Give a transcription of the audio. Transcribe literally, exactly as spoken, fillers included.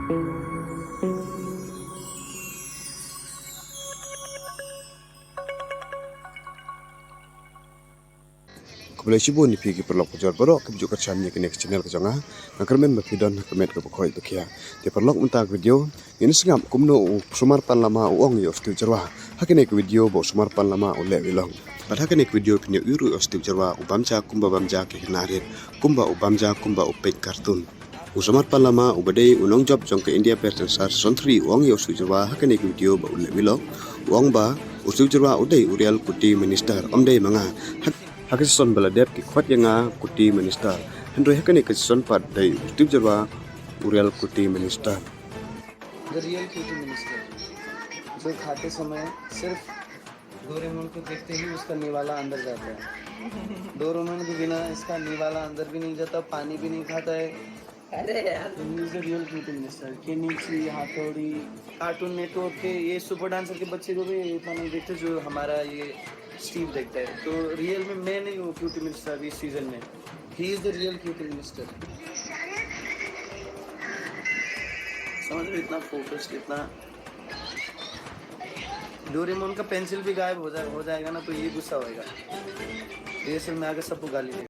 Khublei shibun ïa phi ki paralok ka jor baroh kiba ju kyrshan ïa kane ka channel ka jong nga. Nga kyrmen ba phi don ha ka met kaba khoi ba khiah. Te paralok, mynta ka video ngin sngap kumno u Sumar Panlama u ong ïa u Steve Jyrwa. Ha kane ka video ba u Sumar Panlama u leh vlog. Bad ha kane ka video phin ïohi ruh ïa u Steve Jyrwa u bam ja kumba bam ja ki khynnah rit, kumba u bam ja kumba u peit cartoon. U Sumar Panlama uba dei u nongjop jong ka India Press Research Centre u ong ïa u Steve Jyrwa ha kane ka video ba u leh vlog. U ong ba u Steve Jyrwa u dei u Real Kuti Minister, ym dei ma nga. Ha, ha ka session ba la dep ki khot ïa nga Kuti Minister, hynrei ha kane ka session pat dei u Steve Jyrwa u Real Kuti Minister. The real Kuti Minister, जो खाते समय सिर्फ डोरेमोन को देखते ही उसका निवाला अंदर जाता है। डोरेमोन के बिना इसका निवाला अंदर भी नहीं जाता, पानी भी नहीं खाता है। अरे यार। He is the real Kuti Minister। Kenichi, हाथौड़ी। कार्टून नेटवर्क के ये सुपर डांसर के बच्चे को भी इतना नहीं देखते जो हमारा ये स्टीव देखता है। तो रियल में मैं नहीं हूँ क्यूटी मिनिस्टर अभी इस सीजन में। He is the real cutie minister. समझ रहे हो, इतना फोकस्ड, इतना। डोरेमोन का पेंसिल भी गायब हो जाए, हो जाएगा ना, तो ये गुस्सा होएगा। रिहर्सल में आके सबको गाली देगा।